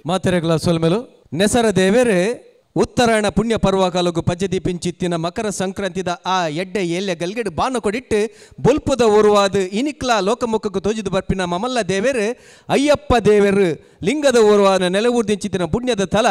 ಮಾತೆರೆಗ್ಲ ಸೊಲ್ಮೆಲು ನೆಸರ ದೇವೇರೆ ಉತ್ತರಾಯಣ ಪುಣ್ಯ ಪರ್ವಕಾಲಗು ಪಜ್ಜದೀಪಿಂಚಿತ್ತಿನ ಮಕರ ಸಂಕ್ರಾಂತಿದ ಆ ಎಡ್ಡೆ ಏಲ್ಯ ಗಲ್ಗೆಡು ಬಾನು ಕೊಡಿಟ್ಟು ಬೊಲ್ಪುದ ಊರುವಾದ ಇನಿಕ್ಲ ಲೋಕಮುಖಕ್ಕೂ ತೋಜಿದು ಬರ್ಪಿನ ಮಮಲ್ಲ ದೇವೇರು ಅಯ್ಯಪ್ಪ ದೇವರು ಲಿಂಗದ ಊರುವಾದ ನೆಲವೂರ್ದಿಂಚಿತ್ತಿನ ಪುಣ್ಯದ ತಲ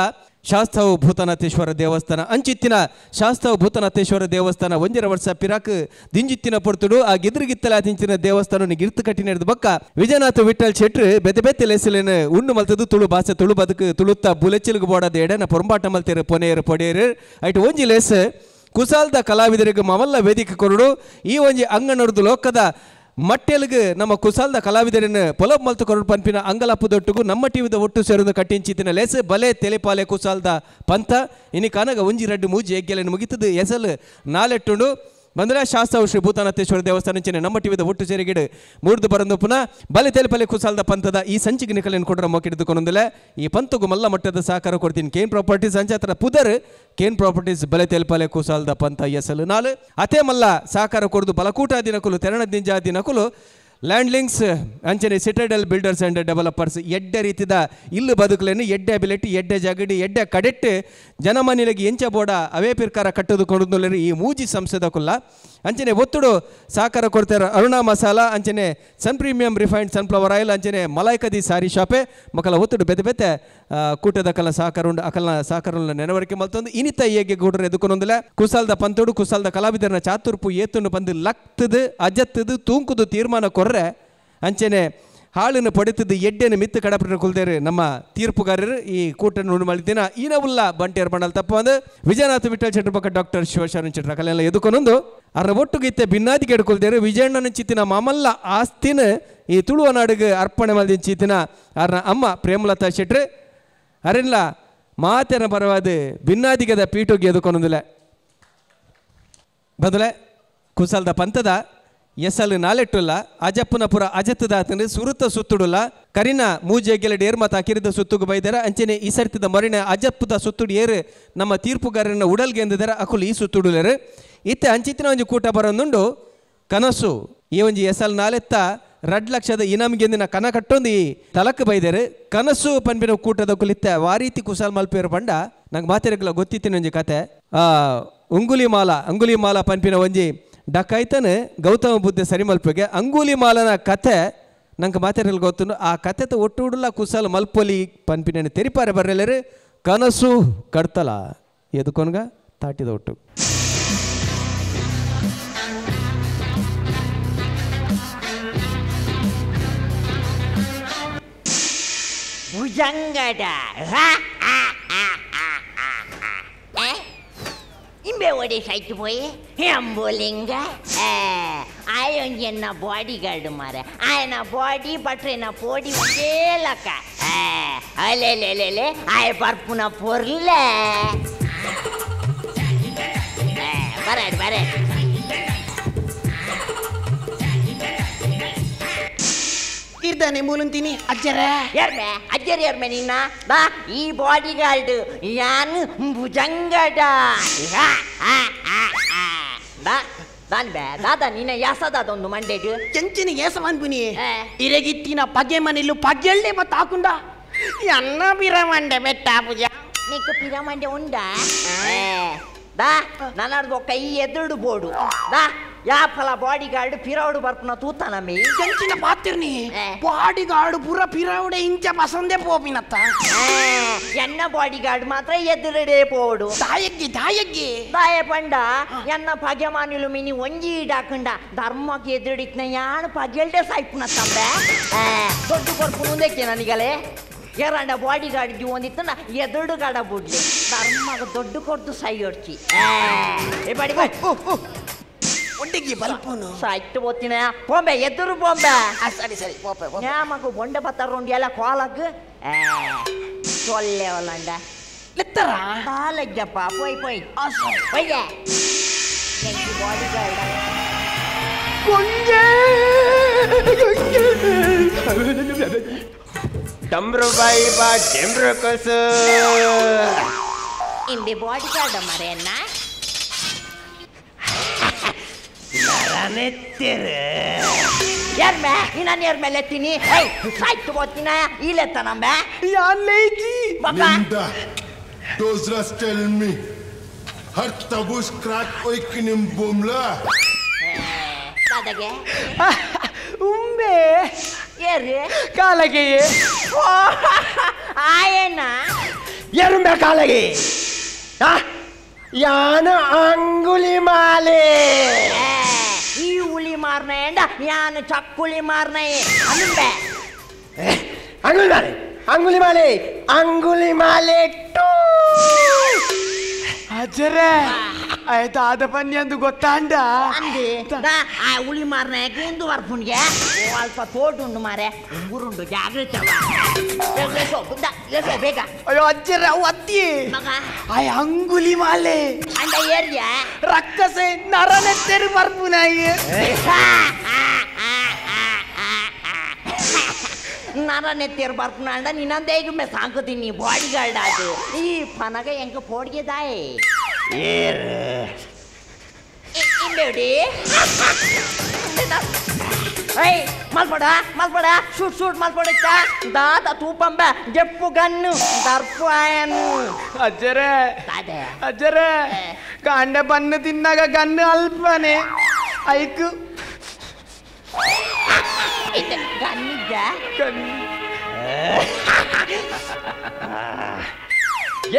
ಶಾಸ್ತಾವು ಭೂತನಾಥೇಶ್ವರ ದೇವಸ್ಥಾನ ಅಂಚಿತ್ತಿನ ಶಾಸ್ತಾವು ಭೂತನಾಥೇಶ್ವರ ದೇವಸ್ಥಾನ ಒಂಜರ ವರ್ಷ ಪಿರಾಕ್ ದಿಂಜಿತ್ತಿನ ಪೊರ್ತುಡು ಆ ಗಿದ್ರಗಿತ್ತಲ ತಿಂಚಿನ ದೇವಸ್ಥಾನ ಗಿರ್ತು ಕಟ್ಟಿನ ಬಕ್ಕ ವಿಜಯನಾಥ ವಿಠಲ್ ಶೆಟ್ರು ಬೆತೆ ಬೆತ್ತೆ ಲೆಸಲೇನು ಉಂಡು ಮಲ್ತದು ತುಳು ಭಾಷೆ ತುಳು ಬದುಕು ತುಳುತ್ತ ಬುಲೆಚಿಲ್ಗು ಬೋಡದ ಎಡೆನ ಪೊರಂಬಾಟ ಮಲ್ತೇರು ಪೊನೆಯರು ಪೊಡೆಯರು ಐಟ್ ಒಂಜಿ ಲೇಸ್ ಕುಸಾಲ್ದ ಕಲಾವಿದರಿಗೆ ಮಮಲ್ಲ ವೇದಿಕೆ ಕೊರಡು ಈ ಒಂಜಿ ಅಂಗನೊರ್ದು ಲೋಕದ ಮಟ್ಟೆಲ್ಗ್ ನಮ್ಮ ಕುಸಾಲ್ದ ಕಲಾವಿದರನ್ನು ಪೊಲಬ್ ಮಲ್ತು ಕೊರಡು ಪನ್ಪಿನ ಅಂಗಲಾಪುದೊಟ್ಟುಗು ನಮ್ಮ ಟಿವಿದ ಒಟ್ಟು ಸೇರೊಂದು ಕಟ್ಟಿಂಚಿತ್ತಿನ ಲೇಸ್ ಬಲೆ ತೆಲೆಪಾಲೆ ಕುಸಾಲ್ದ ಪಂಥ ಇನಿ ಕನಗ ಒಂಜಿ ರಡ್ಡು ಮೂಜಿ ಎಗ್ಗೆಲೆನ್ ಮುಗಿತದು ಎಸಲು ನಾಲೆಟ್ಟುಂಡು ಬಂದ್ರೆ ಶಾಸ್ತಾವು ಶ್ರೀ ಭೂತನಾಥೇಶ್ವರ ದೇವಸ್ಥಾನ ನಮ್ಮ ಟಿವಿದ ಒಟ್ಟು ಸೇರಿಗಿಡು ಮೂರ್ದು ಬರಂದು ಪುನಃ ಬಲೆ ತೆಲೆಪಾಲೆ ಕುಸಾಲ್ದ ಪಂಥದ ಈ ಸಂಚಿಗೆ ನಿಕಲೆನ್ ಕೊಡ್ರ ಮೊಕ್ಕಿಡಿದುಕೊಂಡೊಂದಿಲ್ಲ ಈ ಪಂತಗು ಮಲ್ಲ ಮಟ್ಟದ ಸಹಕಾರ ಕೊಡ್ತೀನಿ ಕೇನ್ ಪ್ರಾಪರ್ಟೀಸ್ ಅಂಚಾತ್ರ ಪುದರ್ ಕೇನ್ ಪ್ರಾಪರ್ಟೀಸ್ ಬಲೆ ತೆಲೆಪಾಲೆ ಕುಸಾಲ್ದ ಪಂಥ ಎಸಲು ನಾಲು ಅತೇ ಮಲ್ಲ ಸಹಕಾರ ಕೊಡ್ದು ಬಲಕೂಟ ದಿನಕುಲು ತೆರಣ ದಿಂಜಾ ದಿನಕುಲು ಲ್ಯಾಂಡ್ ಲಿಂಕ್ಸ್ ಅಂಚನೆ ಸಿಟಡೆಲ್ ಬಿಲ್ಡರ್ಸ್ ಆ್ಯಂಡ್ ಡೆವಲಪರ್ಸ್ ಎಡ್ಡೆ ರೀತಿದ ಇಲ್ಲು ಬದುಕಲೇನು ಎಡ್ಡೆ ಅಬಿಲೆಟ್ ಎಡ್ಡೆ ಜಗಡಿ ಎಡ್ಡೆ ಕಡೆಟ್ಟು ಜನಮಾನ್ಯರಿಗೆ ಎಂಚ ಬೋಡ ಅವೇ ಪಿರ್ಕಾರ ಕಟ್ಟೋದು ಕೊಂಡು ಈ ಮೂಜಿ ಸಂಸ್ಥೆದ ಕುಲ್ಲ ಅಂಚನೆ ಒತ್ತುಡು ಸಹಕಾರ ಕೊಡ್ತಾರೆ ಅರುಣಾ ಮಸಾಲಾ ಅಂಚನೆ Sun premium refined sunflower oil ಅಂಚನೆ ಮಲಾಯ್ಕದಿ ಸಾರಿ ಶಾಪೆ ಮಕ್ಕಳ ಒತ್ತುಡು ಬೆತೆ ಬೆತೆ ಕೂಟದ ಕಲ ಸಹಕಾರ ಉಂಡು ಅಕಲ್ನ ಸಹಕಾರ ನೆನವರಿಕೆ ಮಲ್ತೊಂದು ಇನಿತ ಏಗೆ ಗೂಡ್ರೆ ಎದುಕೊಂದೊಂದಿಲ್ಲ ಕುಸಾಲ್ದ ಪಂತೋಡು ಕುಸಾಲ್ದ ಕಲಾವಿದರನ್ನ ಚಾತುರ್ಪು ಏತುಂಡು ಬಂದು ಲಕ್ತದು ಅಜತ್ತದು ತೂಂಕುದು ತೀರ್ಮಾನ ಕೊರ್ರೆ ಅಂಚನೆ ಹಾಳನ್ನು ಪಡೆತದ್ದು ಎಡ್ಡೆನ ಮಿತ್ತು ಕಡಪಟ್ಟ ಕುಲ್ದೇರು ನಮ್ಮ ತೀರ್ಪುಗಾರರು ಈ ಕೂಟ ನುಡಿ ಮಾಡಿದ್ದೀನ ಈನವುಲ್ಲ ಬಂಟಿಯರ್ ಮಂಡಲ್ ತಪ್ಪ ಒಂದು ವಿಜಯನಾಥ ವಿಠಲ್ ಶೆಟ್ಟರ್ ಪಕ್ಕ ಡಾಕ್ಟರ್ ಶಿವಶರಣ ಶೆಟ್ಟರ್ ಕಲೆಲ್ಲ ಎದುಕೊನೊಂದು ಅರ ಒಟ್ಟುಗಿತ್ತೆ ಭಿನ್ನಾದಿಗೆ ಎಡ್ಕೊಲ್ದೇರು ವಿಜಯಣ್ಣನ ಚಿತ್ತಿನ ಮಾಮಲ್ಲ ಆಸ್ತಿನ ಈ ತುಳುವ ನಾಡಿಗೆ ಅರ್ಪಣೆ ಮಾಡಿದ ಚಿತ್ತಿನ ಅರ್ನ ಅಮ್ಮ ಪ್ರೇಮಲತಾ ಶೆಟ್ರು ಅರೆಲ್ಲ ಮಾತೆನ ಪರವಾದ ಭಿನ್ನಾದಿಗದ ಪೀಠೋಗಿ ಎದುಕೊನೊಂದಿಲ್ಲ ಬದಲೆ ಕುಸಲ್ದ ಪಂಥದ ಎಸಲು ನಾಲೆಟ್ಟುಲ್ಲ ಅಜಪ್ಪನಪುರ ಅಜತ್ತದಾತಂದ್ರೆ ಸುರುತ ಸುತ್ತುಡುಲ್ಲ ಕರಿನ ಮೂಜೆಗೆಲೆ ಏರ್ ಮತ ಕಿರಿದ ಸುತ್ತುಗು ಬೈದಾರ ಅಂಚನೆ ಈ ಸರ್ತಿದ ಮರಿನ ಅಜಪ್ಪದ ಸುತ್ತುಡು ಏರು ನಮ್ಮ ತೀರ್ಪುಗಾರನ ಉಡಲ್ಗೆ ಎಂದಿದ್ದಾರೆ ಅಕುಲು ಈ ಸುತ್ತುಡುಲೇರು ಇತ್ತೆ ಅಂಚಿತ್ತಿನ ಒಂಜಿ ಕೂಟ ಬರೋದುಂಡು ಕನಸು ಈ ಒಂಜಿ ಎಸಲ್ ನಾಲೆತ್ತ 2 ಲಕ್ಷದ ಇನಾಮ್ಗೆಂದಿನ ಕನ ಕಟ್ಟೊಂದು ಈ ತಲಕ್ ಬೈದಾರೆ ಕನಸು ಪನ್ಪಿನ ಕೂಟದ ಕುಲಿತ್ತ ವಾರೀತಿ ಕುಸಾಲ್ ಮಲ್ಪೇರು ಪಂಡ ನಂಗೆ ಮಾತಿರಕ್ಲ ಗೊತ್ತಿತ್ತಿನ ಒಂಜಿ ಕತೆ ಅಂಗುಲಿ ಮಾಲ ಪನ್ಪಿನ ಒಂಜಿ ಡಕಾಯ್ತಾನೆ ಗೌತಮ ಬುದ್ಧ ಸರಿ ಮಲ್ಪಿಗೆ ಅಂಗುಲಿ ಮಾಲನ ಕತೆ ನಂಗೆ ಮಾತಿರಲ್ ಗೊತ್ತು ಆ ಕತೆ ಒಟ್ಟು ಉಡುಲ ಕುಸಾಲ್ ಮಲ್ಪೊಲಿ ಪನ್ಪಿನ ತೆರಿಪಾರೆ ಬರ್ರೆಲ್ಲರು ಕನಸು ಕಡ್ತಲ ಎದುಕೊನ್ಗ ತಾಟಿದ ಒಟ್ಟು ಭುಜಂಗಡ ಇಂಬೆ ಒಡೆ ಸೈಟ್ ಪೋಯಿ ಅಂಬೋಲಿಂಗ ಆಯೊಂಜಿ ಎನ್ನ ಬಾಡಿ ಗಾರ್ಡ್ ಮಾರ ಆಯನ ಬಾಡಿ ಬಟ್ರೆನ ಪೋಡಿ ಒಂದೇ ಲಕ್ಕ ಅಲೆ ಆಯ ಬರ್ಪುನ ಪೊರ್ಲ ಬರ ಬರ ಇರ್ದಾನೆ ಮೂಲಂತೀನಿ ಅಜ್ಜರೇ ಯಾರ್ಮೆ ಅಜ್ಜರ್ ಯಾರ್ಮೆ ನಿನ್ನ ಬಾ ಈ ಬಾಡಿ ಗಾರ್ಡ್ ಯಾನು ಭುಜಂಗಡ ಬಾ ದಾನ್ ಬೇ ದಾದಾ ನಿನ್ನ ಯಾಸದಾದೊಂದು ಮಂಡೆಡು ಚೆಂಚಿನ ಏಸ ಅನ್ಪುನಿ ಇರಗಿತ್ತಿನ ಪಗೆ ಮನೆಲ್ಲು ಪಗೆಳ್ಳೆ ಮತ್ತ ಹಾಕುಂಡ ಎನ್ನ ಪಿರಮಂಡೆ ಬೆಟ್ಟ ಪೂಜ ನಿಕ್ಕ ಪಿರಮಂಡೆ ಉಂಡ ದಾ ನನ್ನದು ಕೈ ಎದುರು ಬೋಡು ದಾ ಯಾ ಫಲ ಬಾಡಿ ಗಾರ್ಡ್ ಪಿರೌಡು ಬರ್ಪುನ ತೂತ ನಮ್ಮಿ ಚೆಂಚಿನ ಪಾತಿರ್ನಿ ಬಾಡಿ ಗಾರ್ಡ್ ಪೂರ ಪಿರೌಡೆ ಇಂಚ ಪಸಂದೆ ಪೋಪಿನತ್ತ ಎನ್ನ ಬಾಡಿ ಗಾರ್ಡ್ ಮಾತ್ರ ಎದುರುಡೆ ಪೋಡು ದಾಯಗ್ಗಿ ದಾಯಗ್ಗಿ ದಾಯ ಪಂಡ ಎನ್ನ ಪಗೆ ಮಾನಿಲು ಮಿನಿ ಒಂಜಿ ಇಡಾಕಂಡ ಧರ್ಮಕ್ಕೆ ಎದುರುಡಿತ್ನ ಯಾನು ಪಗೆಲ್ಡೆ ಸಾಯ್ಪುನ ತಂಬೆ ದೊಡ್ಡ ಬರ್ಪುನ ನನಗಲೆ ಎರಂಡ ಬಾಡಿ ಗಾರ್ಡ್ ಜೀವನಿತ್ತನ ಎದುರು ಗಾಡ ಬುಡ್ಲಿ ಧರ್ಮಗ ದೊಡ್ಡ ಕೊಡ್ದು ಸಾಯೋಡ್ಚಿ ಏ ಬಾಡಿ ಒಟ್ಟಿಗೆ ಬಲ್ಪುನು ಸಾಯ್ತು ಹೋಗ್ತೀನಿ ಪೊಂಬೆ ಎದುರು ಬೊಂಬೆ ಸರಿ ಸರಿ ಪೋಪೆ ನ್ಯಾಮಗು ಬೊಂಡೆ ಬತ್ತಾರುಂಡು ಎಲ್ಲ ಕೋಲಗ್ ಸೊಲ್ಲೆ ಒಲ್ಲಂಡ ಲೆತ್ತರ ಕಾಲಜ್ಜಪ್ಪ ಪೋಯ್ ಪೋಯ್ ಪೊಯ್ಯ ಬಾಡಿ ಗಾರ್ಡ್ ಕೊಂಜೆ ಡಮ್ರು ಬಾಯಿ ಬಾ ಕೆಮ್ರು ಕಸು. ಇಂಬೆ ಬಾಡಿ ಗಾರ್ಡ್ ಮರೆಯನ್ನ ಯಾರ್ ಮೇ ನಾನು ಯಾರ ಮೇಲೆ ಎತ್ತೀನಿ ಸಾಯ್ತು ಬೋತಿನ ಇಲ್ಲೆತ್ತನಂಬೆ ಯಾನ್ lazy Linda, those rats tell me her tabush crack oikinim boomla. ದಾದಾಗೆ ಉಂಬೆ ಏರಿ ಕಾಲಗೆಯೇ ಆಯನ ಎರುಂಬೆ ಕಾಲಗೆ ಯಾನ ಅಂಗುಲಿ ಮಾಲೆ ಈ ಹುಲಿ ಮಾರ್ನೇಂಡ ಯಾನು ಚಕ್ಕುಲಿ ಮಾರ್ನೇ ಅನುಂಬೆ ಅಂಗುಲಿ ಮಾಲೆ ಅಂಗುಲಿ ಮಾಲೆ ಅಂಗುಲಿ ಮಾಲೆ ಟೂ ಅಜ್ಜರೇ ಆಯ್ತು ಆದ ಪನ್ನಿ ಅಂದು ಗೊತ್ತಾಂಡ ಅಂದೆ ಆ ಹುಲಿ ಮಾರ್ನಾಯಕ ಒಂದು ಬರ್ಪುಣ್ಗೆ ಅಲ್ಪ ತೋಟುಂಡು ಮಾರೆ ಉಂಗುರುಂಡು ಜಾಗ್ರತೆ ಬೇಗ ಅಯ್ಯೋ ಅಜ್ಜರೇ ಅವು ಅತ್ತಿ ಮಗ ಆಯ್ ಅಂಗುಲಿ ಮಾಲೆ ಅಂಡ ಏರಿಯ ರಕ್ಕಸೆ ನರನೆತ್ತೆರು ಬರ್ಪುನಾಯಿ ನರನೆತ್ತೆರು ಬರ್ಪುನ ಅಂಡ ನಿನ್ನಂದೇ ಈಗ ಮೇ ಸಾಂಕುತೀನಿ ಬಾಡಿ ಗಾರ್ಡ್ ಅದು ಈ ಪನಗ ಎಂಕ ಪೋಡಿಗೆ ದಾಯ್ ಇಂಬೇಡಿ ಏಯ್ ಮಲ್ಪಡ ಮಲ್ಪಡ ಶೂಟ್ ಶೂಟ್ ಮಲ್ಪಡ ದಾದ ತೂಪಂಬ ಜಪ್ಪು ಗನ್ನು ದರ್ಪು ಆಯನು ಅಜ್ಜರೇ ಅಜ್ಜರೇ ಕಾಂಡ ಬನ್ನು ತಿನ್ನಾಗ ಗನ್ನು ಅಲ್ಪನೆ ಐಕು ಗನ್ನಿದ್ದ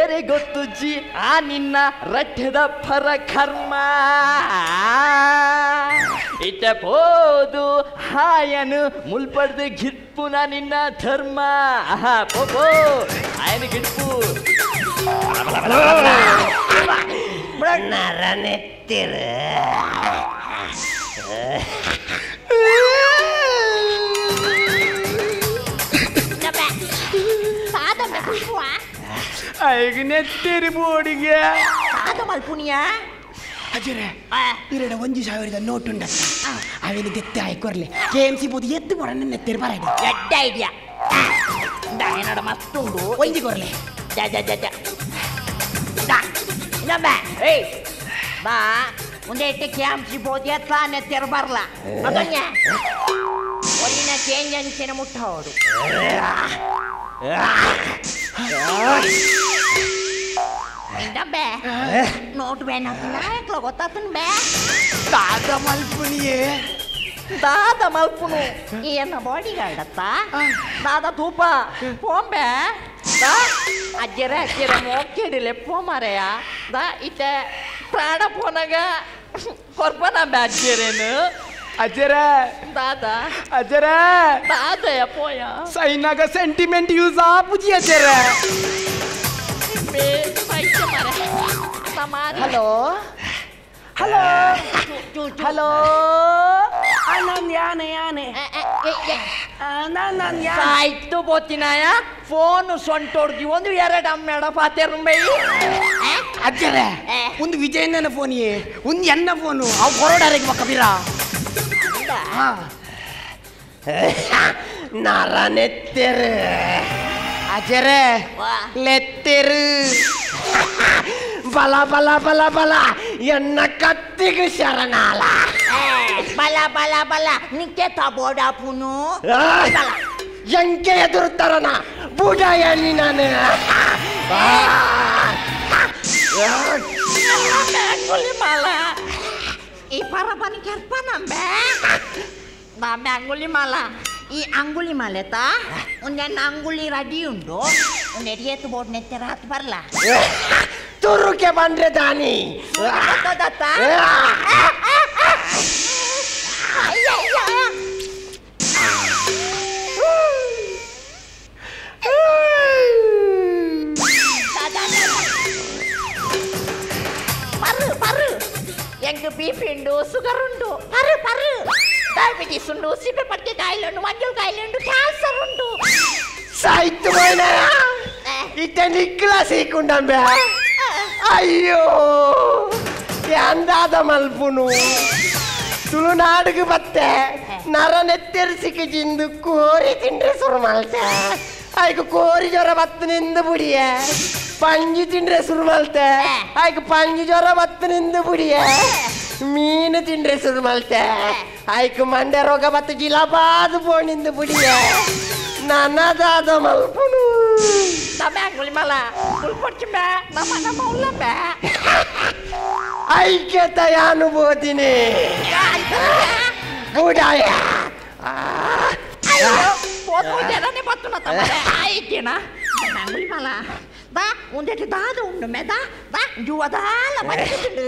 ಎರೆ ಗೊತ್ತು ಜಿ ಆ ನಿನ್ನ ರಥದ ಪರಕರ್ಮ ಇಟ್ಟ ಪೋದು ಹಾಯನು ಮುಲ್ಪಡ್ದು ಗಿಟ್ಪುನ ನಿನ್ನ ಧರ್ಮ ಆಹಾ ಪೋ ಪೋ ಆಯನು ಗಿಟ್ಪು ನರನೆತ್ತಿರು ಐಗ ನೆತ್ತಿರಿ ಬೋಡಿಗೆ ಸಾದ ಮಲ್ಪುನಿಯ ಅಜ್ಜರೇ ಇರಡ 1000 ನೋಟ್ ಉಂಡ ಅವೇನು ದೆತ್ತೆ ಆಯ್ಕೊರ್ಲೆ ಕೆ ಎಂ ಸಿ ಬೋದು ಎತ್ತು ಬರ ನೆತ್ತಿರಿ ಬರ ಎಡ್ಡ ಐಡಿಯಾ ಏನಡ ಮತ್ತುಂಡು ಒಂಜಿ ಕೊರ್ಲೆ ಜ ಜ ಜ ಜ ಇನ್ನೊಮ್ಮೆ ಏಯ್ ಬಾ ಒಂದೇ ಇಟ್ಟು ಕೆ ಎಂ ಸಿ ಬೋದು ಎತ್ತ ನೆತ್ತಿರ ಬರಲ ಮಗನ್ಯ ಒಲಿನ ಚೇಂಜ್ ಅಂಚಿನ ಮುಟ್ಟೋಡು ಇಂದಬ್ಬೆ ನೋಟ್ ಬೇನ ಗೊತ್ತಾತನ್ ಬೇ ದಾದ ಮಲ್ಪುನಿಯೇ ದಾದ ಮಲ್ಪುನು ಏನ ಬಾಡಿ ಗಾರ್ಡತ್ತ ದಾದ ತೂಪ ಪೋಂಬೆ ದಾ ಅಜ್ಜರೆ ಅಜ್ಜರೆ ಮೋಕೆಡಿಲೆ ಪೋ ಮಾರೆಯ ದಾ ಇತ್ತೆ ಪ್ರಾಣ ಪೋನಾಗ ಕೊರ್ಪನ ಬೆ ಅಜ್ಜರೇನು ಅಜ್ಜರೇ ದಾದ ಅಜ್ಜರೇ ದಾದಯ ಪೋಯ ಸೈನಾಗ ಸೆಂಟಿಮೆಂಟ್ ಯೂಸ್ ಆಪುಜಿ ಅಜ್ಜರೇ hello hello hello ನಾನು ಯಾನೆ ಯಾನೆ ನಾನು ಸಾಯ್ತು ಬೋತಿನಾಯ ಫೋನ್ ಸೊಂಟೋಡ್ಗಿ ಒಂದು ಎರಡು ಅಮ್ಮೇಡ ಪಾತೆರುಂಬೈ ಅಜ್ಜರೇ ಒಂದು ವಿಜಯಣ್ಣನ ಫೋನಿಯೇ ಒಂದು ಎನ್ನ ಫೋನು ಅವು ಕೊರೋಡಾರಿಗೆ ಕಬೀರ ನರನೆತ್ತೆರು ಅಜ್ಜರೇ ಲೆತ್ತೆರು ಬಲ ಬಲ ಬಲ ಬಲ ಎನ್ನ ಕತ್ತಿಗೆ ಶರಣಾಲ ಬಲ ಬಲ ಬಲ ನಿಕ್ಕೆ ತಬೋಡಾಪುನು ಎಂಕೆ ಎದುರುತ್ತರನ ಬುಡಯನಿ ನಾನು ಅಂಗುಲಿ ಮಾಲ ಈ ಪರಪನಿ ಕೆರ್ಪನಂಬೆ ಬಾಂಬೆ ಅಂಗುಲಿ ಮಾಲ ಈ ಅಂಗುಲಿ ಮಾಲೆತಾ ಒಂದೆನ್ನ ಅಂಗುಲಿ ರೆಡಿ ಉಂಡು ಒಂದು ಎಡಿಯತ್ತು ಬೋಟ್ ನೆತ್ತೆರ ಹತ್ತು ಬರಲ ತುರುಕೆ ಬಂದ್ರೆ ದಾನಿ ದತ್ತ ಪರು ಪರು ಎಂಕ್ ಬಿ ಪಿ ಉಂಡು ಶುಗರ್ ಉಂಡು ಪರು ಪರು ಡಯಾಬಿಟಿಸ್ ಉಂಡು ಸಿಪೆ ಪಟ್ಟಿಗೆ ಕಾಯಿಲೆ ಉಂಡು ಮಂಜಲ್ ಕಾಯಿಲೆ ಉಂಡು ಕ್ಯಾನ್ಸರ್ ಉಂಡು ಸಾಯ್ತು ಮೈನ ಇತ್ತೆ ನಿಕ್ಲ ಸೀಕುಂಡಂಬೆ ಅಯ್ಯೋ ಅಂದಾದ ಮಲ್ಪುನು ತುಳುನಾಡಿಗೆ ಬತ್ತೆ ನರನೆತ್ತೆರಿಸಿಕೆ ಜಿಂದು ಕೋರಿ ತಿಂಡ್ರೆ ಸುರು ಮಲ್ತೆ ಐಕು ಕೋರಿ ಜ್ವರ ಬತ್ತು ನಿಂದು ಬುಡಿಯೆ. ಪಂಜಿ ತಿಂಡ್ರೆ ಶುರು ಮಲ್ತೆ ಆಯ್ಕೆ ಪಂಜಿ ಜ್ವರ ಬತ್ತು ನಿಂದು ಬುಡಿಯ ಮೀನು ತಿಂಡ್ರೆ ಶುರು ಮಲ್ತೆ ಆಯ್ಕೆ ಮಂಡೆ ರೋಗ ಬತ್ತು ಜಿಲಾಬಾದು ಪೋಣಿಂದು ಬುಡಿಯ ನನದಾದ ಮಲ್ಪುನು ಅಂಗುಲಿಮಾಲ ನಮ್ಮ ನಮ್ಮ ಉಲ್ಲಂಬೆ ಐಕ್ಯತೆಯ ಅನುಭೂತಿನಿ ಬುಡಾಯ ಅಂಗುಲಿಮಾಲ ದಾ ಒಂದೆಟ್ಟು ದಾದ ಉಂಡು ಮೆ ದಾ ದಾ ಜುವದಾಲ ಬಚ್ಚಿಂಡು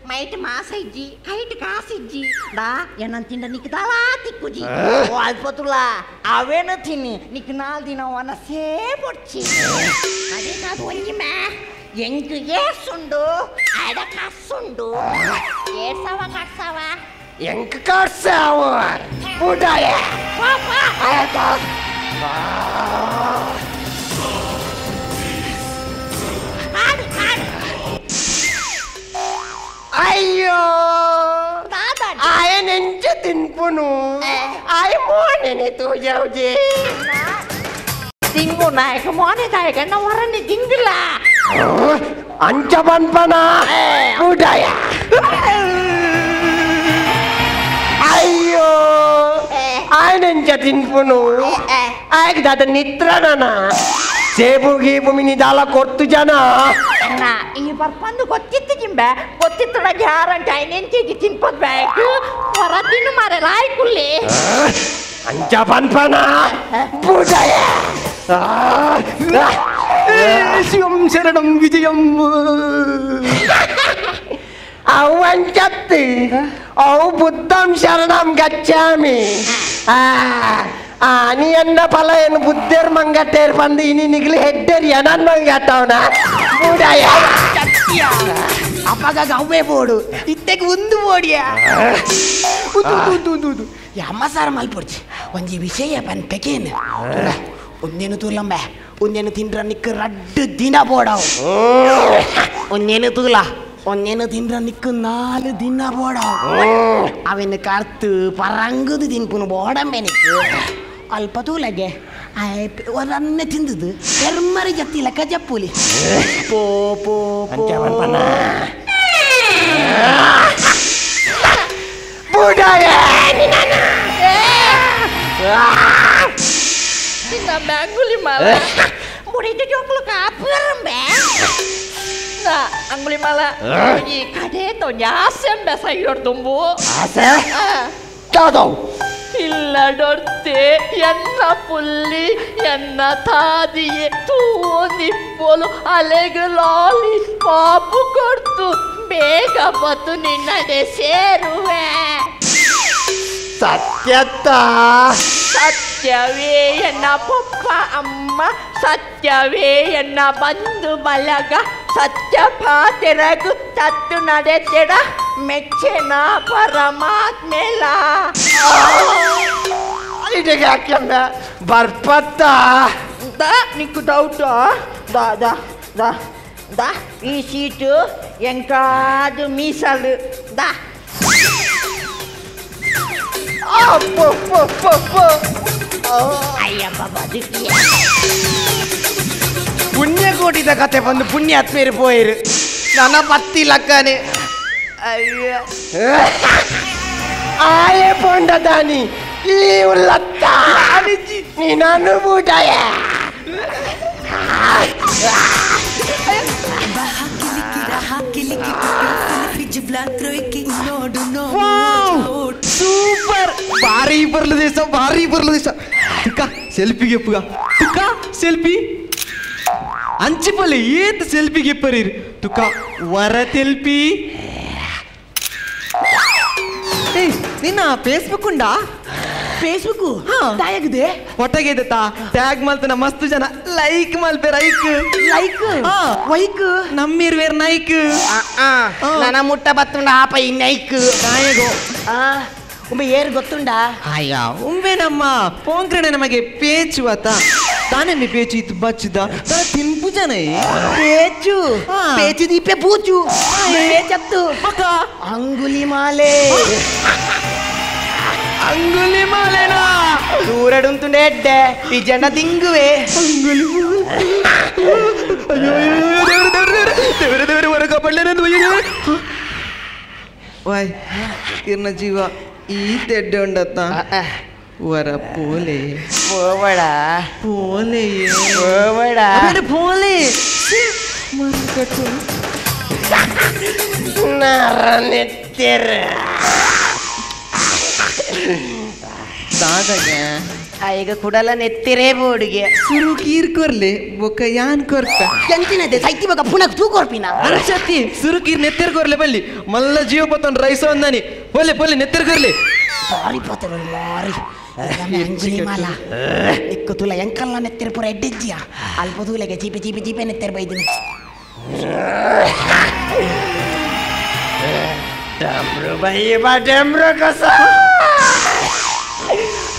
ಮೈಟ್ ಮಾಸ ಇಜ್ಜಿ ಕೈಟ್ ಕಾಸಿಜ್ಜಿ ದಾ ಏನಂತ ತಿಂಡ ನಿಕ್ ದಾಲಾ ತಿಕ್ಕುಜಿ ಓ ಅಲ್ಪತುಲ ಅವೇನು ತಿನ್ನಿ ನಿಕ್ ನಾಲ್ ದಿನ ವನಸೇ ಪೊಡ್ಚಿ ಅದೇ ಕಾದು ಒಂಜಿ ಮೇ ಎಂಕ್ ಏಸುಂಡು ಅಡ ಕಾಸುಂಡು ಏರ್ಸವ ಕಾಡ್ಸವ ಎಂಕ್ ಕಾಡ್ಸವ ಬುಡಾಯ ಆಯ್ತಾ ಅಯ್ಯೋ ಆಯ ನೆಂಚ ತಿನ್ಪುನು ಆಯ ಮೋನೆನೆ ತೋಜಾವ್ಜೆ ತಿಂಗು ನಾಯಕ ಮೋನೆ ತಾಯಕ ಹೊರನೆ ತಿಂಗಿಲ್ಲ ಅಂಚ ಬನ್ಪನ ಬುಡಾಯ ಅಯ್ಯೋ ಆಯ ನೆಂಚ ತಿನ್ಪುನು ಆಯಕ ದಾದ ನಿತ್ರನ ಸೇಬು ಗೀಬು ಮಿನಿ ದಾಲ ಕೊರ್ತು ಜನ ಈ ಬರ್ಪಂದು ಗೊತ್ತಿತ್ತು ಜಿಂಬೆ ಗೊತ್ತಿತ್ತಡ ಗ್ಯಾರಂಟಿ ಐನೆಂಚೆಗೆ ತಿನ್ಪದ ಬೇಕು ಹೊರ ತಿನ್ನು ಮಾರೆ ಲಾಯ್ಕುಲ್ಲಿ ಅಂಚ ಪನ್ಪನ ಬುಡಯ ಶಿವಂ ಶರಣಂ ವಿಜಯಂ ಅವು ಅಂಚತ್ತಿ ಅವು ಬುದ್ಧಂ ಶರಣಂ ಗಚ್ಚಾಮಿ ನೀ ಎನ್ನ ಫಲ ಏನು ಬುದ್ಧರ್ ಮಂಗಟ್ಟೇರ್ ಬಂದು ಇನಿ ನಿಗ್ಲಿ ಹೆಡ್ಡೇರ್ ಏನನ್ ಮಂಗಟ್ಟವನ ಬುಡಯ ಅಪ್ಪಗ ಅವೇ ಬೋಡು ಇತ್ತೆಗೆ ಒಂದು ಬೋಡಿಯ ಉಂದು ಉಂದು ಉಂದು ಅಮ್ಮ ಸಾರ ಮಲ್ಪೊಡ್ಚಿ ಒಂಜಿ ವಿಷಯ ಪನ್ಪೆಕೇನು ಒಂದೇನು ತೂಲಂಬೆ ಒಂದೇನು ತಿಂದ್ರ ನಿಕ್ ರಡ್ಡು ದಿನ ಬೋಡವು ಒಂದೇನು ತೂಲ ಒಂದೇನು ತಿಂದ್ರ ನಿಕ್ 4 ದಿನ ಬೋಡವು ಅವೆನ್ನು ಕರ್ತು ಪರಂಗುದು ತಿನ್ಪುನು ಬೋಡಂಬೆ ನಿಕ್ಕು ಅಲ್ಪ ತೂಲಗೆ ಒರನ್ನೆ ತಿಂದುದು ಎರ್ಮರಿ ಜತ್ತಿ ಲೆಕ್ಕ ಜಪ್ಪುಲಿ ಪೋ ಪೋ ಅಂಗುಲಿಮಾಲ ಮುಡಿದು ಜೋಕ್ಲು ಕಾಪುರಂಬೆ ಅಂಗುಲಿಮಾಲ ಈ ಕಡೆ ತೊಂಜಾಸೆಂಬೆ ಸೈಡೋಡ್ ತುಂಬು ಆಸೆ ದಾದವ್ ಇಲ್ಲಡೊರ್ತೆ ಎನ್ನ ಪುಲ್ಲಿ ಎನ್ನ ತಾದಿಯೆ ತೂನಿಪ್ಪೊಲು ಅಲೆಗು ಲಾಲಿ ಪಾಪು ಕೊಡ್ತು ಬೇಗ ಬತ್ತು ನಿನ್ನಡೆ ಸೇರುವೆ ಸತ್ಯತ್ತ ಸತ್ಯವೇ ಎನ್ನ ಪಪ್ಪ ಅಮ್ಮ ಸತ್ಯವೇ ಎನ್ನ ಬಂಧು ಬಲಗ ಸತ್ಯ ಪಾತೆರಗು ತತ್ತು ನಡೆತೆಡ ಮೆಚ್ಚೆನ ಪರಮಾತ್ಮೆಲ ಇಡಿಗೆ ಹಾಕ್ಯಂಬ ಬರ್ಪತ್ತ ದಾ ನಿಕ್ಕು ಡೌಟಾ ದಾ ದಾ ದಾ ದಾ ಈ ಸೀಟು ಎಂಕಾದು ಮೀಸಲು ದಾ ಅಯ್ಯಪ್ಪ ಬದುಕಿಯ ಪುಣ್ಯಕೋಟಿದ ಕತೆ ಬಂದು ಪುಣ್ಯಾತ್ಮೇರು ಪೋಯಿರು ನನ್ನ ಪತ್ತಿ ಲಕ್ಕನೆ ಅಯ್ಯೋ ಆಯೆ ಪೊಂಡ ದಾನಿ ಈ ಉಲ್ಲತ್ತ ನೀನು ಬೂಟಾಯ ಸೂಪರ್ ಭಾರಿ ಬರ್ಲು ದೇಶ ಭಾರಿ ಬರ್ಲು ದೇಶ ತುಕ್ಕ ಸೆಲ್ಫಿಗೆ ಪುಗ ತುಕ್ಕ ಸೆಲ್ಫಿ ಅಂಚಿಪಲ್ಲೆ ಏತ್ ಸೆಲ್ಫಿಗೆ ಪರೀರ್ ತುಕ್ಕ ವರ ತೆಲ್ಪಿ ನಿನ್ನ ಫೇಸ್ಬುಕ್ ಉಂಡಾ ಫೇಸ್ಬುಕ್ ತಾಯಾಗಿದೆ ಒಟ್ಟಗೆ ಟ್ಯಾಗ್ ಮಲ್ತನ ಮಸ್ತ್ ಜನ ಲೈಕ್ ಮಲ್ಪೆ ರೈಕ್ ಲೈಕ್ ವೈಕ್ ನಮ್ಮಿರ್ವೇರ್ ನೈಕ್ ನನ್ನ ಮುಟ್ಟ ಬತ್ತುಂಡ ಆಪ ಈ ನೈಕ್ ನಾಯಗೋ ಉಂಬೆ ಏರು ಗೊತ್ತುಂಡಾ ಅಯ್ಯ ಉಂಬೆ ನಮ್ಮ ಪೋಂಕ್ರಣ ನಮಗೆ ಪೇಚು ಆತ ತಾನೇ ಮಿ ಪೇಚು ಇತ್ತು ಬಚ್ಚಿದ ತರ ತಿನ್ಪು ಜನ ಪೇಚು ಪೇಚು ದೀಪೆ ಪೂಚು ಪೇಚತ್ತು ಅಂಗುಲಿ ಮಾಲೆ ಅಂಗುಲಿ ಮಾಲೆನಾ ದೂರಡುಂತುಂಡೆ ಎಡ್ಡೆ ಈ ಜನ ದಿಂಗುವೆ ಅಂಗುಲಿ ಅಯ್ಯೋ ದೇವ್ರೆ ದೇವ್ರೆ ದೇವ್ರೆ ದೇವ್ರೆ ಹೊರ ಕಾಪಾಡಲೇ ನಂದು. ವಾಯ್ ಇರ್ನ ಜೀವ ಈ ತೆಡ್ಡೆ ಉಂಡತ್ತ ವರ ಪೋಲೆ ಪೋವಡ ಪೋಲೆ ಪೋವಡ ಪೋಲೆ ಮರಕಟ್ಟು ನರನೆತ್ತೆರ ದಾದಾಗೆ ಈಗ ಕುಡಲ ನೆತ್ತಿರೇ ಬೋಡಿಗೆ ಸುರು ಕೀರ್ ಕೊರ್ಲೆ ಬೊಕ್ಕ ಯಾನ್ ಕೊರ್ಪ ಎಂತಿನದೆ ಸೈತಿ ಬೊಕ್ಕ ಪುನಕ್ ತೂ ಕೊರ್ಪಿನ ಅರ್ಚತಿ ಸುರು ಕೀರ್ ನೆತ್ತಿರ್ ಕೊರ್ಲೆ ಬಲ್ಲಿ ಮಲ್ಲ ಜೀವ ಪತ್ತೊಂದು ರೈಸ ಒಂದಾನಿ ಪೋಲೆ ಪೋಲೆ ನೆತ್ತಿರ್ ಕೊರ್ಲೆ ಬಾರಿ ಪತ್ತರು ಮಾರಿ ಅಂಗುಲಿ ಮಾಲ ನಿಕ್ಕು ತುಲ ಎಂಕಲ್ಲ ನೆತ್ತಿರ ಪೂರ ಎಡ್ಡಿಜ್ಜಿಯ ಅಲ್ಪ ತೂಲೆಗೆ ಚೀಪೆ ಚೀಪೆ ಚೀಪೆ ನೆತ್ತಿರ ಬೈದಿನಿ. ಡಮ್ರು ಬೈ ಬಾ ಡಮ್ರು ಕಸ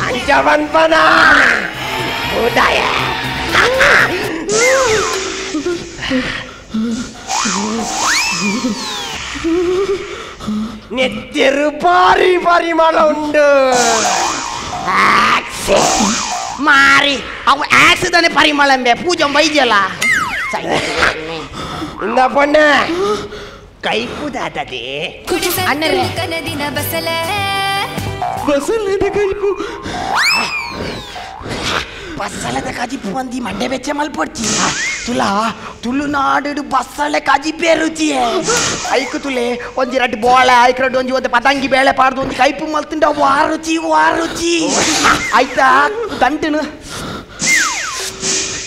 ಅಂಚವನ್ಪನ ಉದಯ ನೆತ್ತಿರು ಬಾರಿ ಪರಿಮಳ ಉಂಡು. ಮಾರಿ ಅವು ಆಕ್ಸಿದಾನೆ ಪರಿಮಳಂಬೆ ಪೂಜೆ ಬೈದ್ಯಲ್ಲ ಇಂದ ಪೊಣ್ಣ ಕೈಪುದಾದದೆ ಅಣ್ಣರೇ ಬಸಲೆ ಬಸಲೆದ ಕೈಪು ಬಸಲೆದ ಕಜಿಪು ಅಂದಿ ಮಂಡೆ ಬೆಚ್ಚ ಮಲ್ಪೊಡ್ಚಿ ತುಲಾ ತುಳುನಾಡು ಬಸಳೆ ಕಜಿಪೇ ರುಚಿಯೇ ಐಕು ತುಲೆ ಒಂಜಿ ರಡ್ಡು ಬೋಳೆ ಐಕ್ ರಡ್ಡು ಒಂಜಿ ಒಂದು ಪತಂಗಿ ಬೇಳೆ ಪಾಡ್ದು ಒಂಜಿ ಕೈಪು ಮಲ್ತಿಂಡ ವಾ ರುಚಿ ವಾ ರುಚಿ ಆಯ್ತಾ ದಂಟನು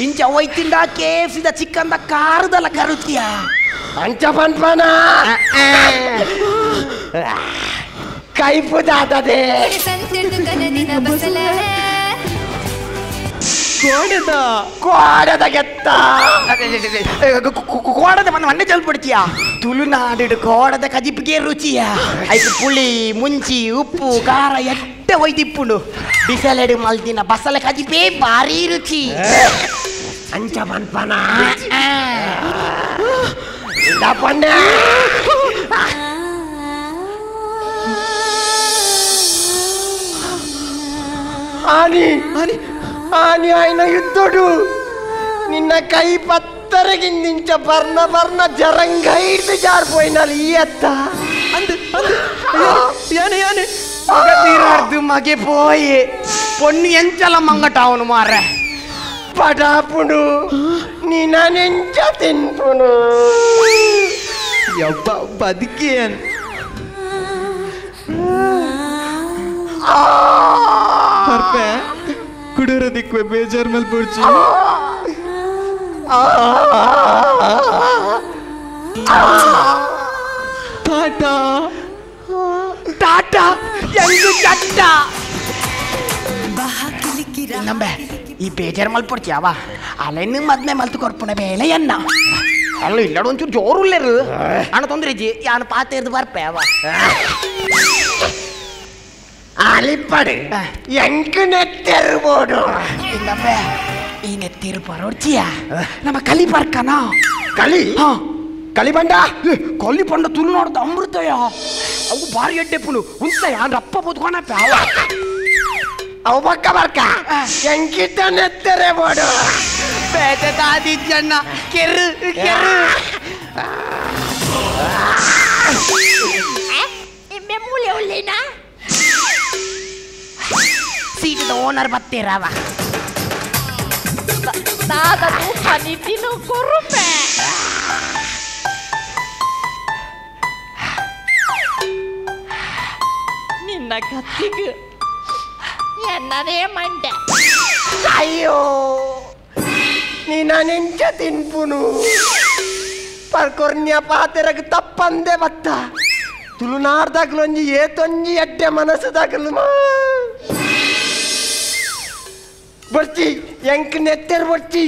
ಇಂಚ ಒಯ್ತಿಂಡ ಕೇಫ್ಸಿದ ಚಿಕ್ಕಂದ ಕಾರದಲ್ಲ ಕರುಚಿಯ ಅಂಚ ಪನ್ಪನ ಕೈಪುದಾದದೆ ಬಸಲೆ ಕೋಡದ ಕೋಡದ ಗೆತ್ತ ಕೋಡದ ಬಂದು ಮಣ್ಣೆ ಚಲ್ಪಡ್ತೀಯ ತುಳುನಾಡು ಕೋಡದ ಕಜಿಪಿಗೆ ರುಚಿಯ ಐಕು ಪುಳಿ ಮುಂಚಿ ಉಪ್ಪು ಖಾರ ಎಡ್ಡೆ ಒಯ್ದಿಪ್ಪುಂಡು ಬಿಸಲೆಡು ಮಲ್ದಿನ ಬಸಲೆ ಕಜಿಪೇ ಭಾರಿ ರುಚಿ ಅಂಚ ಪನ್ಪನ ಇಂದ ಪೊಣ್ಣ ಆನಿ ಆನಿ ಆನಿ ಆಯ್ನ ಯುದ್ಧಡು ನಿನ್ನ ಕೈ ಪತ್ತರಗಿಂದಿಂಚ ಬರ್ನ ಬರ್ನ ಜರಂಗೈದು ಜಾರ್ಪೋಯ್ನಲ್ಲಿ ಈ ಅತ್ತ ಅಂದು ಅಂದು ಯಾನೆ ಯಾನೆ ತೀರಾರ್ದು ಮಗೆ ಪೋಯಿ ಪೊಣ್ಣು ಎಂಚಲ ಮಂಗಟ ಅವನು ಮಾರ್ರೆ ಪಡಾಪುಡು ನಿನ್ನ ತಿನ್ಪುನು ಯಬ್ಬ ಬದುಕೇನ್ ಪರ್ಪೆ ಕುಡೂರ ದಿಕ್ವೆ ಬೇಜಾರ್ ಮೇಲೆ ಪುಡ್ಚಿ ಟಾಟಾ ಟಾಟಾ ಎಂಗು ಚಟ್ಟ ನಂಬೆ ಈ ಬೇಜಾರ್ ಮಲ್ಪೊಡ್ಚಿಯಾವ ಅಲೆನ್ನು ಮದ್ಮೆ ಮಲ್ತು ಕೊರ್ಪುನ ಬೇಳೆ ಎನ್ನ ಅಲ್ಲ ಇಲ್ಲಡ ಒಂಚೂರು ಜೋರುಲ್ಲೇರು ಅಣ್ಣ ತೊಂದರೆ ಇಜ್ಜಿ ಯಾನು ಪಾತೇರ್ದು ಬರ್ಪೆ ಅವ ಅಲಿಪ್ಪಡು ಎಂಕು ನೆತ್ತಿರ್ಬೋದು ಇಲ್ಲಪ್ಪೆ ಈ ನೆತ್ತಿರು ಬರೋಡ್ಚಿಯ ನಮ್ಮ ಕಲಿ ಬರ್ಕನ ಕಲಿ ಕಲಿ ಬಂಡ ಕಲಿ ಬಂಡ ತುಳುನಾಡ್ದ ಅಮೃತಯ ಅವು ಭಾರಿ ಎಡ್ಡೆಪ್ಪುನು ಉಂತಯ ರಪ್ಪ ಬದುಕೋಣಪ್ಪ ಅವ ಅವ ಪಕ್ಕ ಬರ್ಕ ಎಂಕಿಟ್ಟ ನೆತ್ತರೆ ಬೋಡು ಬೇಟೆ ದಾದಿ ಜನ ಕೆರು ಕೆರು ಮೂಲೆ ಒಳ್ಳೆನಾ ಸೀಟದ ಓನರ್ ಬತ್ತೀರವ ದಾದ ತೂಪ ನಿತಿನು ಕೊರುಪೆ ನಿನ್ನ ಕತ್ತಿಗೆ ಎನ್ನದೇ ಮಂಡೆ. ಅಯ್ಯೋ ನೀನೆಂಚ ತಿನ್ಪುನು ಪರ್ಕೊರ್ನ್ಯ ಪಾತೆರಗ್ ತಪ್ಪಂದೆ ಬತ್ತ ತುಳುನಾಡ್ದಾಗ್ಲೊಂಜಿ ಏತೊಂಜಿ ಎಡ್ಡೆ ಮನಸ್ಸು ದಾಗಲು ಮಾ ಬರ್ಚಿ ಎಂಕ್ ನೆತ್ತೆರ್ ಬರ್ಚಿ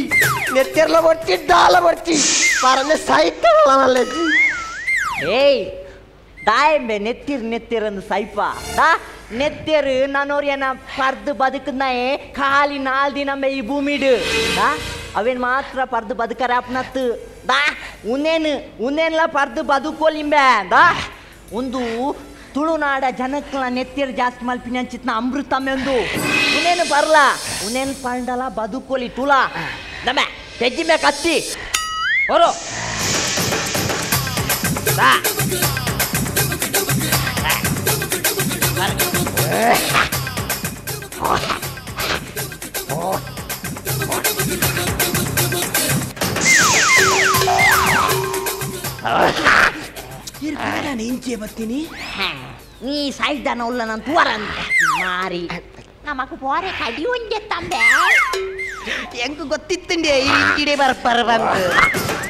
ನೆತ್ತೆರ್ಲ ಬರ್ಚಿ ದಾಲ ಬರ್ಚಿ ಪರನೆ ಸಾಹಿತ್ಯ ಮಲ್ಲಜ್ಜಿ. ಏಯ್ ದಾಯಂಬೆ ನೆತ್ತಿರ್ ನೆತ್ತಿರಂದು ಸೈಪ ದಾ ನೆತ್ತೆರು ನಾನೋರ್ಯನ ಪರ್ದು ಬದುಕುನಾಯೆ ಖಾಲಿ ನಾಲ್ ದಿನ ಈ ಭೂಮಿಡು ದಾ ಅವೇನು ಮಾತ್ರ ಪರ್ದು ಬದುಕರಾಪ್ನತ್ತು ದಾ ಉನ್ನೇನು ಉನ್ನೇನ್ಲ ಪರ್ದು ಬದುಕೋಲಿಂಬೆ ದಾ ಒಂದು ತುಳುನಾಡ ಜನಕ್ಲ ನೆತ್ತಿರ್ ಜಾಸ್ತಿ ಮಲ್ಪಿನ ಅಂಚಿತ್ನ ಅಮೃತಮ್ಮೆಂದು ಉನ್ನೇನು ಬರ್ಲ ಉನ್ನೇನು ಪಂಡಲ ಬದುಕೋಲಿ ತುಳ ನಮ್ಮ ತೆಜ್ಜಿಮೆ ಕತ್ತಿ. ಬರೋ ಬಾ ಇಂಚೆ ಬರ್ತೀನಿ ನೀ ಸಾಯ್ದಾನ ಉಲ್ಲ ನಾನು ತುವರ ಅಂತ ಮಾರಿ ನಮಕ್ ಪೋರೆ ಕಡಿ ಒಂಜೆ ತಂಬೆ ಎಂಕ್ ಗೊತ್ತಿತ್ತಂಡೆ ಇಂಚಿಡೆ ಬರ್ಪರ ಬಂತು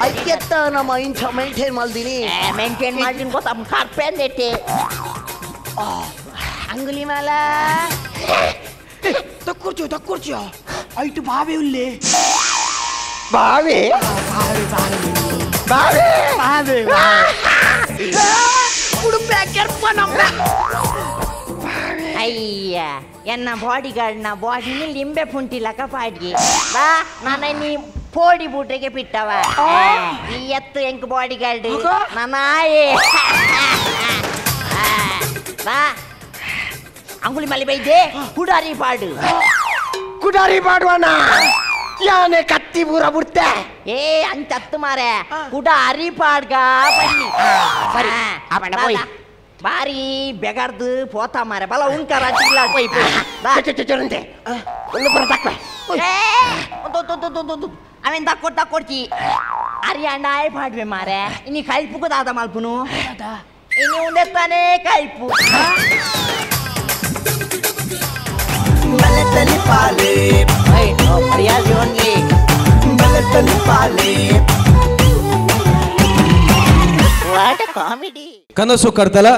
ಐಕ್ಯತ್ತ ನಮ್ಮ ಇಂಚ ಮೇಂಟೈನ್ ಮಾಡ್ತೀನಿ ಮೇಂಟೈನ್ ಮಾಡ್ತೀನಿ ಗೊತ್ತ ಕಾರ್ಪೆಂದೈತೆ ಅಂಗುಲಿ ಮಾಲ ತಕ್ಕುರ್ಚಿಯೋ ತಕ್ಕುರ್ಚಿಯೋ ಐಟು ಬಾವೆ ಉಲ್ಲೆ ಬಾವೆ ಬಾವೆ ಬಾವೆ ಬಾವೆ ಬಾವೆ ಉಡುಪೆ ಕೆರ್ಪ ನಮ್ಮ ಅಯ್ಯ ಎನ್ನ ಬಾಡಿ ಗಾರ್ಡ್ನ ಬಾಡಿನ ಲಿಂಬೆ ಪುಂಟಿಲಕ ಪಾಡ್ಗಿ ಬಾ ನಾನು ನೀ ಪೋಡಿ ಬೂಟ್ರಿಗೆ ಬಿಟ್ಟವ ಈ ಎತ್ತು ಎಂಕ್ ಬಾಡಿ ಗಾರ್ಡ್ ನಾನಾಯೇ ಬಾ ಅಂಗುಲಿ ಮಲೆ ಬೈದೆ ಕುಡಾರಿ ಪಾಡು ಕುಡಾರಿ ಪಾಡುವಣ ಯಾನೆ ಕತ್ತಿ ಪೂರ ಬುಡ್ತೆ ಏ ಅಂಚತ್ತು ಮಾರೆ ಕುಡಾರಿ ಪಾಡ್ಗ ಬನ್ನಿ ಸರಿ ಆ ಬಣ್ಣ ಹೋಯ್ ಬಾರಿ ಬೆಗರ್ದು ಪೋತ ಮಾರೆ ಬಲ ಉಂಕರ ಚಿಲ್ಲ ಪೋಯ್ ಚೊರಂತೆ ಒಂದು ಬರ ತಕ್ಕ ಅವೇನ್ ತಕ್ಕೊಡ್ ತಕ್ಕೊಡ್ಚಿ ಅರಿ ಅಣ್ಣಾಯ್ ಪಾಡ್ವೆ ಮಾರೆ ಇನಿ ಕೈಪುಗು ದಾದ ಮಲ್ಪುನು ಇನಿ ಉಂದೆತ್ತಾನೆ ಕೈಪು ಕನಸು ಕರ್ತಲ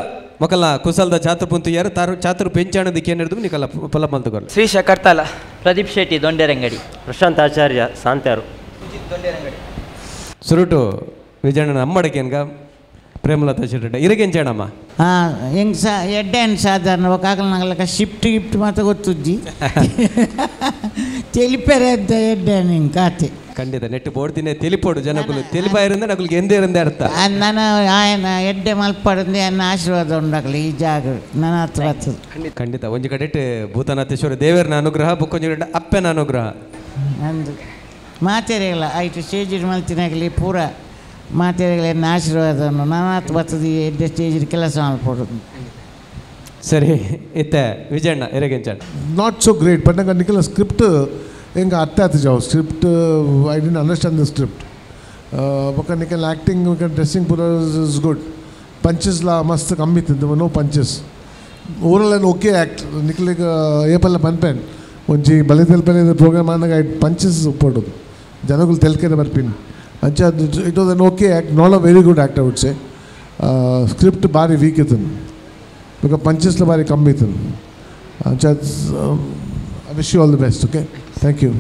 ಮಕ್ಕಳ ಕುಸಲ್ದ ಚಾತುರ್ ಪುಂತು ಯಾರು ತಾರು ಚಾತುರ್ ಪೆಂಚಾಣದ ಕೇನಿರ್ದು ನಿಕಲ ಪಲ ಮಲ್ತುಕೊಲ್ಲ ಶ್ರೀಶ ಕರ್ತಾಲ ಪ್ರದೀಪ್ ಶೆಟ್ಟಿ ದೊಂಡೆರಂಗಡಿ ಪ್ರಶಾಂತ್ ಆಚಾರ್ಯ ಸಾಂತ್ಯಾರು ಸುರುಟು ವಿಜಯಣ್ಣ ಅಮ್ಮಡಕೇನ್ಗ ಪ್ರೇಮಲತಾ ಶೆಟ್ಟಿ ಇರಗೆಂಚಾಣಮ್ಮ ಹಾಂ ಹೆಂಗೆ ಸಾ ಎಡ್ಡೆ ಸಾಧಾರಣ ಒಕ್ಕಾಗಲ ನಂಗಲಕ ಶಿಫ್ಟ್ ಗಿಫ್ಟ್ ಮಾತ್ರ ಗೊತ್ತುಜ್ಜಿ ತೆಲಿಪೆರೆ ಅಂತ ಎಡ್ಡೆ ನಿಂಗೆ ಕಾತೆ ಖಂಡಿತ ನೆಟ್ಟು ಬೋಡ್ತಿನೇ ತೆಲಿಪೋಡು ಜನಕುಲು ತೆಲಿಪಾಯಿರಂದ ನಕುಲ್ಗೆ ಎಂದೇ ಇರಂದೆ ಅರ್ಥ ನಾನು ಆಯನ ಎಡ್ಡೆ ಮಲ್ಪಡಂದೆ ನನ್ನ ಆಶೀರ್ವಾದ ಉಂಡಾಗಲಿ ಈ ಜಾಗ ನನ್ನ ಹತ್ರ ಬರ್ತದೆ ಖಂಡಿತ ಒಂಜಿ ಕಡೆ ಭೂತನಾಥೇಶ್ವರ ದೇವರನ ಅನುಗ್ರಹ ಬೊಕ್ಕೊಂಜಿ ಕಡೆ ಅಪ್ಪನ ಅನುಗ್ರಹ ಅಂದು ಮಾತೆರೆಗಳ ಆಯ್ತು ಸ್ಟೇಜ್ ಮಲ್ತಿನಾಗಲಿ ಪೂರ ಮಾತೆರೆಗಳ ಎನ್ನ ಆಶೀರ್ವಾದವನ್ನು ನನ್ನ ಹತ್ರ ಬರ್ತದೆ ಈ ಎಡ್ಡೆ ಸ್ಟೇಜ್ ಕೆಲಸ ಮಲ್ಪಡು ಸರಿ ಇತ್ತೆ Vijayanna ಎರೆಗೆಂಚಣ್ಣ not so great but ನಂಗೆ ನಿಖಲ ಸ್ಕ್ರಿಪ್ಟ್ ಹೆಂಗೆ ಅರ್ಥ ಆಯ್ತು ಜಾವ್ script I didn't understand the script ಬೊಕ್ಕ ನಿಖಲ್ ಆ್ಯಕ್ಟಿಂಗ್ ಡ್ರೆಸ್ಸಿಂಗ್ ಪೂರ is good ಪಂಚಸ್ಲಾ ಮಸ್ತ್ ಕಮ್ಮಿ ಇತ್ತು no punches overall and okay act ನಿಖಲಿಗೆ ಏಪಲ್ಲ ಪನ್ಪೆನ್ ಒಂಜಿ ಬಲೆ ತೆಲ್ಪನೆ ಪ್ರೋಗ್ರಾಮ್ ಆನಾಗ ಐಟ್ ಪಂಚಸ್ ಉಪ್ಪೋಡು ಜನಗಳು ತೆಲ್ಕೆದ ಬರ್ಪಿನ್ ಅಂಚ it was an okay act not a very good act I would say script ಭಾರಿ ವೀಕ್ ಇತ್ತು because ಪಂಚಸ್ಲ ಭಾರಿ ಕಮ್ಮಿ ಇತ್ತು ಅಂಚ I wish you all the best okay thank you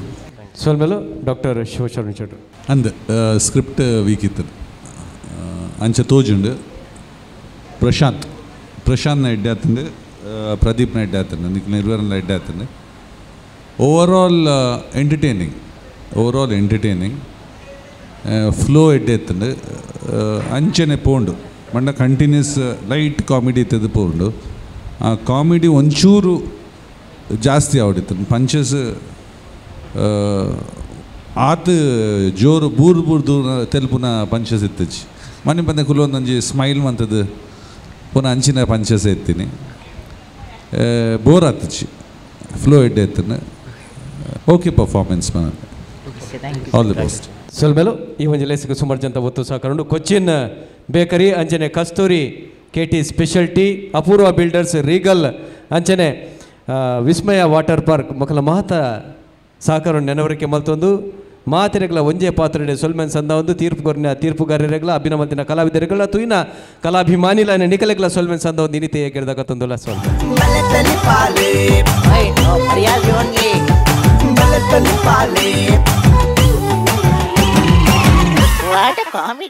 ಸೋಲ್ಮೇಲು doctor Shivasharana Shetty ಅಂದ್ ಸ್ಕ್ರಿಪ್ಟ್ ವೀಕ್ ಇತ್ತು ಅಂಚ ತೋಜುಂಡು ಪ್ರಶಾಂತ್ ಪ್ರಶಾಂತ್ನ ಎಡ್ಡೆ ಆತಂಡು ಪ್ರದೀಪ್ನ ಎಡ್ಡೆ ಆತಂಡು ನಿಕ್ನ ಇರುವರನ್ನ ಎಡ್ಡೆ ಆತಂಡು ಓವರಾಲ್ ಎಂಟರ್ಟೈನಿಂಗ್ ಫ್ಲೋ ಎಡ್ಡೆ ಇತ್ತಂಡು ಅಂಚನೆ ಪೋಂಡು ಮಂಡ ಕಂಟಿನ್ಯೂಸ್ ಲೈಟ್ ಕಾಮಿಡಿ ಇತ್ತದು ಪೋಂಡು ಆ ಕಾಮಿಡಿ ಒಂಚೂರು ಜಾಸ್ತಿ ಆವಡಿತ್ತು ಪಂಚಸ್ ಆತ ಜೋರು ಬೂರು ಬೂರು ದೂರ ತೆಲುಪುನ ಪಂಚಸ್ ಇತ್ತಚ್ಚಿ ಮನೆ ಬಂದ ಕುಲೊಂದೊಂಜಿ ಸ್ಮೈಲ್ ಮಂತದ್ದು ಪುನಃ ಅಂಚಿನ ಪಂಚಸ್ ಎತ್ತೀನಿ ಬೋರ್ ಆತಚ್ಚಿ ಫ್ಲೋ ಎಡ್ಡೆ ಎತ್ತನ ಓಕೆ ಪರ್ಫಾರ್ಮೆನ್ಸ್ ಮನ ಆಲ್ the best ಸೊಲ್ಮೇಲು ಈ ಒಂದು ಲೇಸಿಗೆ ಸುಮಾರು ಜನ ಒತ್ತು ಸಹಕರುಂಡು ಕೊಚ್ಚಿನ್ ಬೇಕರಿ ಅಂಚನೆ Kasturi K T specialty Apoorva builders Regal ಅಂಚನೆ ವಿಸ್ಮಯ ವಾಟರ್ ಪಾರ್ಕ್ ಮಕ್ಕಳ ಮಹತ ಸಹಕಾರ ನೆನವರಿಕೆ ಮಲ್ತೊಂದು ಮಾತಿರೆಗಳ ಒಂಜೇ ಪಾತ್ರೆ ಸೊಲ್ಮೆನ್ ಸಂದ ಒಂದು ತೀರ್ಪುಗಾರನ ತೀರ್ಪುಗಾರರೆಗಳ ಅಭಿನವಂತಿನ ಕಲಾವಿದರೆಗಳ ತುಯಿನ ಕಲಾಭಿಮಾನಿಲ ನಿಕಲೆಗಳ ಸೊಲ್ಮೆನ್ ಸಂದ ಒಂದು ಇನಿತೆ ಏಕೆರ್ದಕತ್ತೊಂದುಲ ಸ್ವಲ್ಪ What a comedy.